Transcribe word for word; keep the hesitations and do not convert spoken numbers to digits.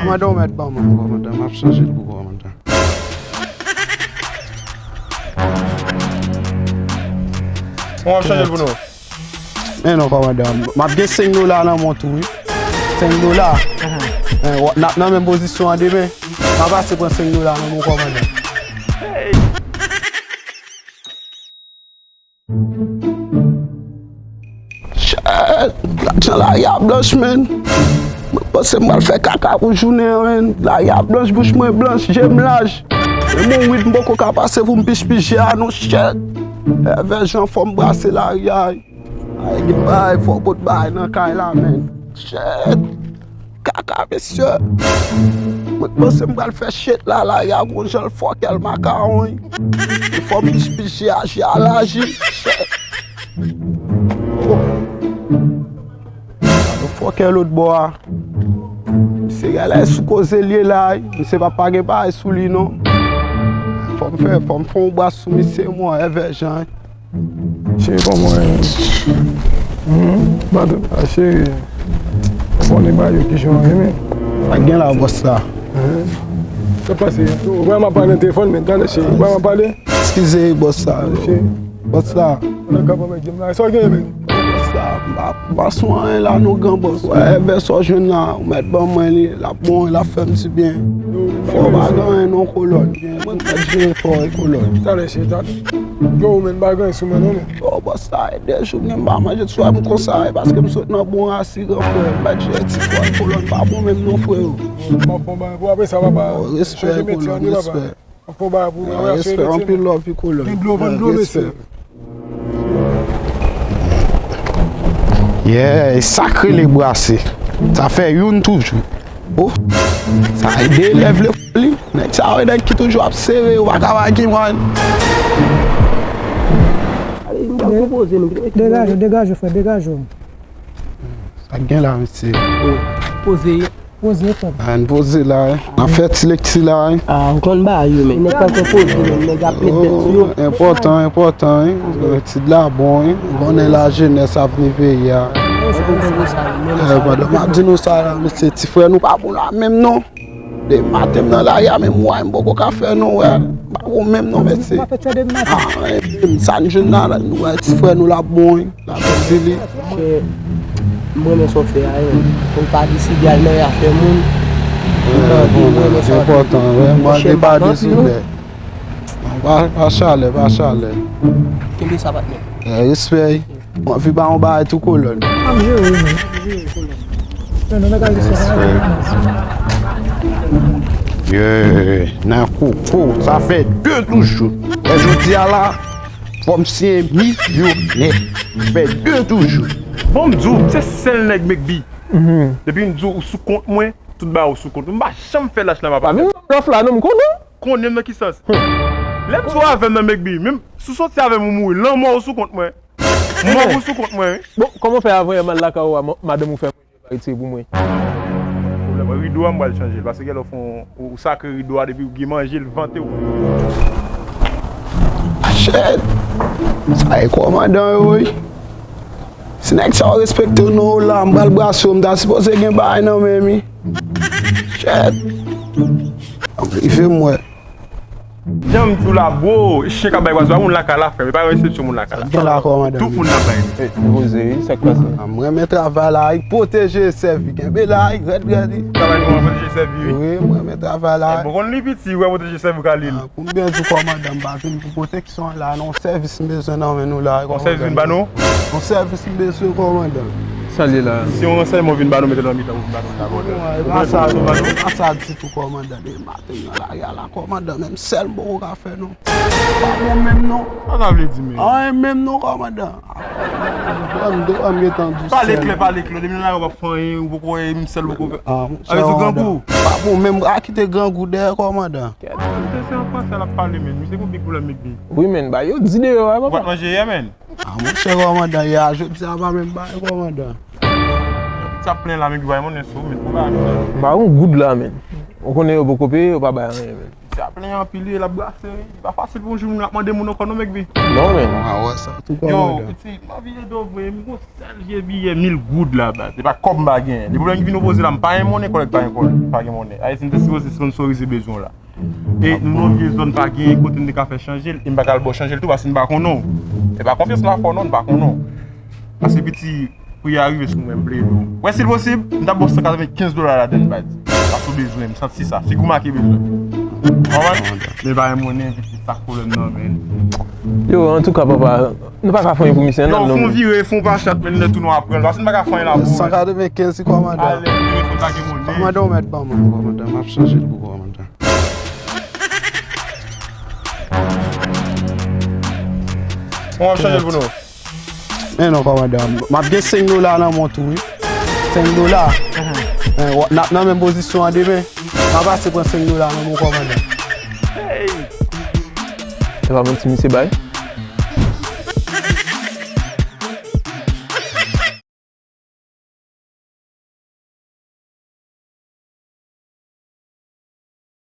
Kòmandan, ou mèt ban mwen, kòmandan, m ap chanje l pou kòmandan. Mwen ap chanje l pou nou. Men non, kòmandan, m ap gen senk dola nan men w tou, wi. Senk dola. Men, w- n ap nan menm pozisyon an demen. M a pase pran senk dola nan men w, kòmandan. Shit, lajan lari a blanch, menn. Mwen panse m pral fè kaka pou jounen an, menn. Lari a blanch, bouch mwen blanch, je m laj. E mon wid m poko ka pase pou m pich pich je a non, shit. Evè jan fò m brase lari a. Ay, gen bagay, fò w pot bagay nan kay la, menn. Shit. Kaka, mesye. Mwen panse m pral fè shit la, lari a gon jan l fòkè l makawon. Fò m pich pich je a, je a laji. Shit. Oh. Gade fòkè lòt bò a. Misye genlè sou koze l ye la, wi. Misye pa, pa gen bagay sou li, non. Fò m fè, fò m fè yon bras sou misye, mwen, evè jan. Cheri, kòman w ye? Hmm? Madanm, a, cheri. Ou konnen ba yo kijan w ye, men. Sa k gen la, bòs la? Hein? Sa k pase? Ou wè m ap pale nan telefòn, men tande, cheri. Ou wè m ap pale? Eskize, bòs la. Cheri. Bòs la. Ou nan kap avèk jem la. Sa w gen, men? Bòs la, m pa, m pa sou anyen la, non, gran bòs. Wè, evè sa w jwenn la, ou mèt ban mwen li, l ap bon, l ap fè m di byen. Fò w pa gen anyen, non, kolòn. Mwen mèt jere fò w, kolòn. Talè, cheri, talè. Yo, men, m pa gen anyen sou mwen, non, men. Yo, bòs la, e de jou m pa manje, swa m konsa, e paske m sot nan bon rasi, gran frè, m pa t jere ti fò, kolòn pa bon menm non, frè. M ap fè yon bagay pou apre sa, papa. Yo, respè, kolòn, respè. M ap fè yon bagay pou, respè, anpil love, wi, kolòn. Gen dlo, vann dlo, mesye. Yeah, e sa k rele brase. Sa fè youn toujou. Oh, sa e de elèv lekòl li. Nèg sa yo, nèg ki toujou ap sere, yo pa ka pa gen mwen. Degaje w, degaje w, frè, degaje w. Sa k gen la, mesye? Poze. Poze, frè. Ann poze la, wi. N ap fè ti lekti la, wi. Ah, ou konn ba yo, men. Nèg pa fè poze, men. Nèg ap met tèt sou yo. Oh, enpòtan, enpòtan, wi. Etid la bon, wi. Ou konnen lajenès avni peyi a. Eh, pandan m ap di nou sa la, mesye, ti frè nou pa bon la menm non. De maten m nan lari a, menm wè m poko ka fè non, wè. Pa bon menm non, mesye. Ah, eh, sa n jwenn la, la, nou wè ti frè nou la bon, wi. La fè di li. Monchè, m renmen sa w fè a, wi. Pou n pa deside al nan afè moun. Ou tande, m renmen sa w fè. Enpòtan, wi. Monchè, m pa manti, non. Pa, pa chalè, pa chalè. Kenbe sa, patnè. Eh, respè. Mwen anvi ba yon bagay tou, kolòn. M ap jere w, men. M ap jere w, kolòn. Men nou mèt al jis sa. Yeah, nan koko, sa fè de toujou. E jodi a la, fò m siyen milyonè. Fè de toujou. Bon, m di w, se sèl nèg Mekbi. Depi m di w ou sou kont mwen, tout bagay ou sou kont mwen. M pa janm fè lach nan papa. Pa vin blòf la, non, m konnen w. Konnen m nan ki sans? Lè m di w avè m nan Mekbi, menm si w soti avè m ou mouri, lanmò ou sou kont mwen. Mò ou sou kont mwen, wi. Bon, kòman w fè avan yè m al lakay ou a, ma-, madanm ou fè manje pa retire pou mwen? Pwoblèm, rido a m pral chanje l, paske genlè w fè yon, ou, ou sakre rido a depi w gen manje l vante w. Shit! Sa e kòmandan yo, wi. Si nèg sa yo respekte w non la, m pral brase w, m ta sipoze gen bagay nan men m, wi. Shit! Rive m wè. Jan m di w la, bro, chen k ap bay bwa, se pa moun lakay la, frè m, e pa yon eksepsyon moun lakay la. Gen la, kòmandan. Tout moun nan bay. Ey, poze wi, sa k pase? Ah, m renmen travay la, wi, pwoteje e sèvi. Kenbe la, wi, rèd, rèd, wi. Travay nou an, pwoteje e sèvi, wi. Wi, m renmen travay la, wi. Bon, konn li piti, wi, pwoteje e sèvi, Khalil. Ah, pou m byen di w, kòmandan, m pa vin pou pwoteksyon la, non, sèvis m bezwen nan men nou la, wi, kòmandan. Yon sèvis vin ba nou? Yon sèvis m bezwen, kòmandan. Sa l ye la? Si yon ransèyman vin ba nou, mete l nan mitan, ou vin ba nou, kòmandan. E pa sa, e pa sa ditou, kòmandan. Maten nan lari a la, kòmandan, menm sèl m poko ka fè non. Pa bon menm non. Sa sa vle di, men? Anyen menm non, kòmandan. Dwòm, dwòm, gentan di w sèl. Pale klè, pale klè. Depi nan lari a w ap fè anyen, ou poko wè, menm sèl ou poko fè. Ah, monchè, kòmandan. Pa bon menm, pa kite grangou dèyè, kòmandan. Misye se an fransè l ap pale, men. Misye gon big pwoblèm, big big. Wi, men, ba yo di deyò a, papa. Ou pa t manje yè, men? Ah, monchè, kòmandan, yè a, jodi a pa menm bagay, kòmandan. Sa plen la, men ki bay monnen sou, men pou bagay sa. M pa yon goud la, men. Ou konnen yo poko peye, yo pa bay anyen, men. Sa plen anpil, wi, l ap brase, wi. Li pa fasil pou yon jèn moun ap mande moun ankò non, Mekbi. Non, men. Ah, wè sa tou. Yo, kòmandan, piti, m anvi ede w vre, m gon sèl vye biyè mil goud la, baz. Se pa kòb m pa genyen. Li pwoblèm ki vin opoze la, m pa gen monnen, kòlèg pa gen kòb, pa gen monnen. Ayisyen te sipoze sponsorize bezwen w la. E nou nan vye zòn pa genyen kote n te ka fè chanje l, e m pa ka al ba w chanje l tou, paske m pa konnen w. E pa konfyans m ap fè w non, m pa konnen w. Paske piti, pri a rive sou mwen, m plede w. Wè, si l posib, m t ap ba w san katrevenkenz dola ladann, baz. Paske w bezwen, m santi sa. Figi w make bezwen. Konprann? Men pa gen monnen, piti, sa k pwoblèm nan, men. Yo, antouka, papa, nou pa ka fè anyen pou misye, non, non. Yo, fè yon vire, fè yon pachat, men lè tou nou ap pran l. Paske n pa ka fè anyen la pou mwen. San katrevenkenz, wi, kòmandan. Ale, vire, fè w pa gen monnen. Kòmandan, ou mèt ban mwen, kòmandan. M ap chanje l pou kòmandan. Kòman w ap chanje l pou nou? Men non, kòmandan. M ap gen senk dola nan men w tou, wi. Senk dola. Eh, w- n ap nan menm pozisyon an demen. M a pase pran senk dola nan men w, kòmandan. Hey! E pa manti misye bay?